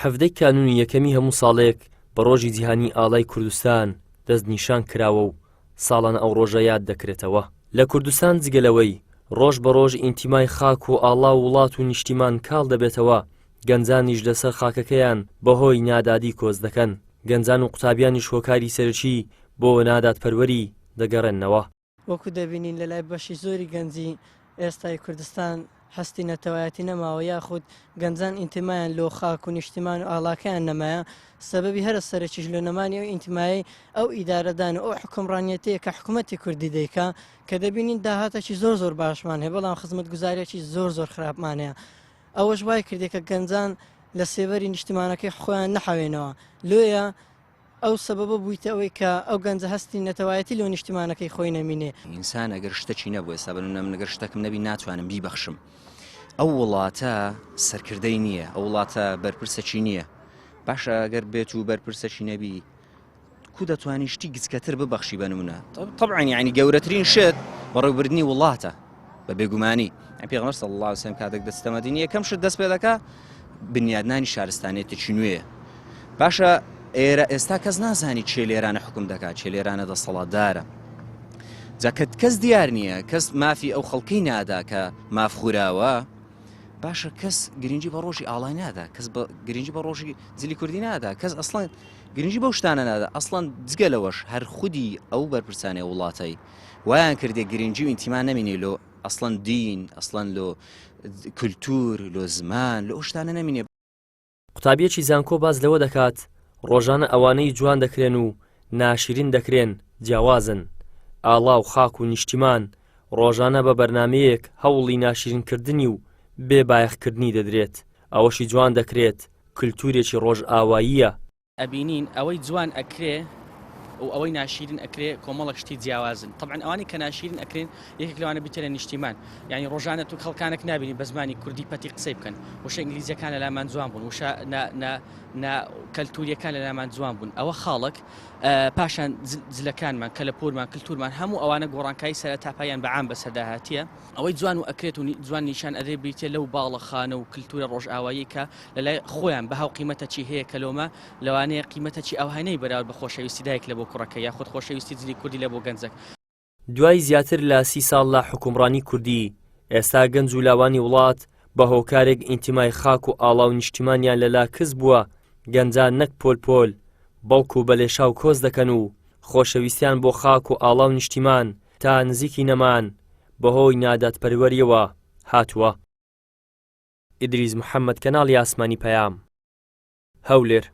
حەڤدەی کانوونی یەکەمی هەموو ساڵێک بە ڕۆژی جیهانی ئاڵای کوردستان دەستنیشان کراوە و ساڵانە ئەو ڕۆژە یاد دەکرێتەوە. لە کوردستان جگە لەوەی ڕۆژ بە ڕۆژ ئینتیمای خاک و ئاڵا و وڵات و نیشتیمان کاڵ دەبێتەوە، گەنجانیش لەسەر خاکەکەیان بەهۆی نادادی کۆچ دەکەن. گەنجان و قوتابیانیش هۆکاری سەرەکی بۆ نادادپەروەری دەگەڕێننەوە. وەکو دەبینین لەلای بەشی زۆری گەنجی ئێستای کوردستان هەستی نەتەوایەتی نەماوە یاخود گەنجان ئینتیمایان لۆ خاک و نیشتیمان و ئاڵاکەیان نەمایە سەبەبی هەرە سەرەکیش لۆ نەمانی ئەو ئینتیمایەی ئەو ئیدارەدان و ئەو حوکمڕانیەتەیە کە حکومەتی کوردی دەیکا کە دەبینین داهاتەکی زۆر زۆر باشمان هەیە بەڵام خزمەتگوزاریەکی زۆر زۆر خراپمان هەیە ئەوەش وای کردێ کە گەنجان لە سێبەری نیشتیمانەکەی خۆیان نەحەوێنەوە لۆیە ئەو سەبەبە بوویتە ئەوەی کە ئەو گەنجە هەستی نەتەوایەتی لۆ نیشتیمانەکەی خۆی نەمینێ. ئینسان ئەگەر شتەکی نەبوو ئێستا بە نمونە من ئەگەر شتەکم نەبی ناتوانم بیبەخشم ئەو وڵاتە سەرکردەی نییە ئەو وڵاتە بەرپرسەکی نییە باشە ئەگەر بێت و بەرپرسەکی نەبی کو دەتوانی شتی گچکەتر ببەخشی بە نمونە طبعا یعنی گەورەترین شت بەڕێوبردنی وڵاتە بە بێگومانی پێغەمبەر صلی الله علیه وسلم کاتێک دەچتە مەدینە یەکەم شت دەست پێ دەکا بنیادنانی شارستانێتێکی نوێیە باشە ئێرە ئێستا کەس نازانی چێ لێرانە حکوم دەکات چێ لێرانە دەسەڵاتدارە جا کە کەس دیار نییە کەس مافی ئەو خەڵکی نادا کە ماف خوراوە باشە کەس گرنگی بە ڕۆژی ئاڵای نادا کەس گرنگی بە ڕۆژی جلی کوردی نادا کەس ئەسڵەن گرنگی بەو شتانە نادا ئەسڵەن جگە لەوەش هەر خودی ئەو بەرپرسانەی وڵاتەی وایان کردێ گرنگی و ئینتیما نەمینێ لۆ ئەسڵەن دین ئەسڵەن لۆ کولتور لۆ زمان لۆ ئەو شتانە نەمینێ. قوتابیەکی زانکۆ باس لەوە دەکات، ڕۆژانە ئەوانەی جوان دەکرێن و ناشیرین دەکرێن جیاوازن، ئاڵا و خاک و نیشتیمان ڕۆژانە بە بەرنامەیەک هەوڵی ناشیرینکردنی و بێ بایەخکردنی دەدرێت، ئەوەشی جوان دەکرێت کلتورێکی ڕۆژئاواییە. ئەبینین ئەوەی جوان ئەکرێ و ئەوەی ناشیرین ئەکرێ کۆمەڵک شتی جیاوازن طبعا ئەوانەی کە ناشیرین ئەکرێن یەکێک لەوانە بیتە لە نیشتیمان یعنی ڕۆژانە تو خەڵکانێک نابینی بە زمانی کوردی پەتی قسەی بکەن وشە ئینگلیزیەکان لە لامان جوان بوون وشە نا نا نا کەلتوریەکان لە لامان جوان بوون ئەوە خاڵک پاشان جلەکانمان کەلەپورمان کلتورمان هەموو ئەوانە گۆڕانکاری سەرتاپایان بە عام بەسەردا هاتیە ئەوەی جوان و ئەکرێت و جوان نیشان ئەدرێت بریتیە لەو باڵەخانە و کلتورە ڕۆژئاواییەی کە لەلای خۆیان بەها و قیمەتەکی هەیە کە لۆمە لەوانەیە قیمەتەکی ئەوهای نەبی بەراورد بە خۆشەویستی دایک لە بۆ کوڕەکەی یاخود خۆشەویستی جلی کوردی لە بۆ گەنجەک. دوای زیاتر لە سی ساڵ لە حوکمڕانی کوردی، ئێستا گەنج و لاوانی وڵات بە هۆکارێک ئینتیمای خاک و ئاڵا و نیشتیمانیان لەلا کز بووە، گەنجان نەک پۆل پۆل، بەڵکو بە لێشاو کۆچ دەکەن و خۆشەویستیان بۆ خاک و ئاڵا و نیشتیمان تا نزیکی نەمان بەهۆی نادادپەروەریەوە هاتووە. ئیدریس محەمەد کەناڵی ئاسمانی پەیام، هەولێر.